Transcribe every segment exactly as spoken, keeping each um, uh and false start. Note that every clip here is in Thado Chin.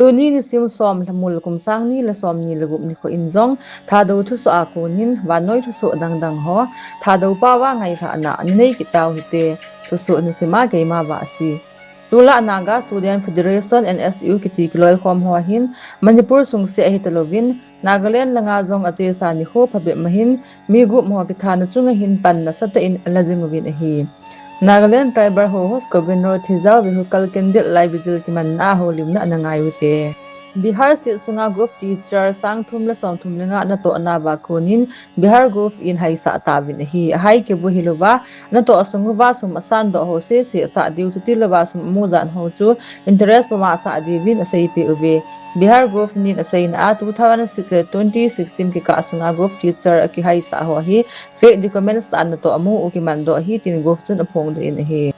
Tuni nisim som lhamul kum sang ni le som ni le gup nikho in jong Thadou thusoh a konin vannoi thusoh dangdang ho Thadou paova ngailhahna nei kit tau hite. Thusoh nisim a keima Vahsi. Tulai Naga Student Federation, N S U kiti kiloikhom ho hin Manipur sungse ahi talouvin, Nagaland langa jong achesa nikho phabep ma hin mi gup ho kithana chunga hin pan nasatah in ala jing uvin ahi. Nagaland tribal ho host Governor Thijao Vehicle Candle Light Vigil kimanna a houlimna ana ngai ute. Bihar state sunga Govt teacher sang thum le som thum le nga natohna uva konin Bihar Govt in haisah tauvin ahi. Ahai keu hilouva, natoh sung uva sum asandoh ho sese sah diu, chutilouva sum amu jat ho chu interest puma sah diuvin aseipeh uve. Bihar Govt in aseina a two thousand six le twenty sixteen kikah sunga Govt teacher akihaisah ho hi fake documents a natoh amu u kimandoh ahi tin Govt chun aphongdoh in ahi.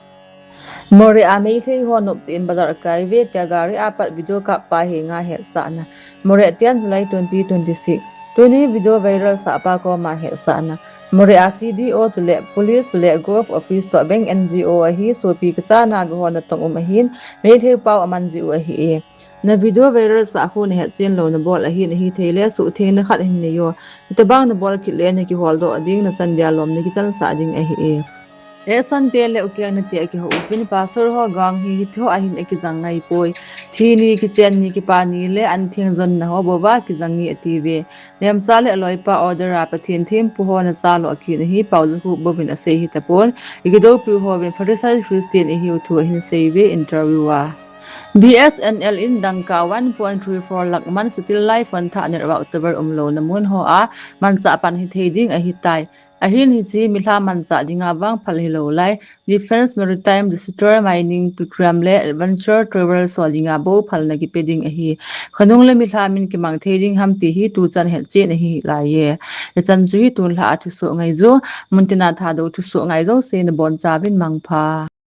Moreh a Meitei ho noptah in bazar akai uve tia gari a pat video kap pa henga hetsahna. Moreh, ten July twenty twenty-six. Tuni video viral sah pa koma hetsahna. Moreh a C D O chule police chule Govt office toh bank, N G O ahi sopi kachana gahon natong um ahin Meitei pao aman jiu ahi e. Na video viral sah khu nahet chen lou nabol ahin ahithei le suhthengna khat hin neiyo. Hitobang nabol kit le nakiholdoh ding, nachan dia lom nakichansah ding ahi e. Esan te le ukeng nati a kihou uvin, pastor ho gang hi hiti ho ahin akijang ngai poi. Thi ni kichen ni kipa ni le an theng jonna ho bouva kijang nge ati uve. Nemcha le aloipa order a Pathen thempu ho nacha lou akina hi pao jakhu bouvin asei hitapon. Ikidoupi hovin Pharisee Christian ihiu thu ahin sei uve interview a. B S N L in dangka one point three four lakh man satellite phone thah network tower umlouna mun hoa manchah pan hithei ding ahitai. Ahin hiche milha manchah dinga vang phal hilou lai, Defence, Maritime, Disaster, Mining, Petroleum le Adventure Travel ho dinga bou phalna kipe ding ahi. Khanung le milha min kimang thei ding ham ti hi tuchan hetchen ahi laiye. Hichan chu hi tunlha a thusoh ngaiju, muntina Thadou thusoh ngai jouse nabonchauvin mangpha.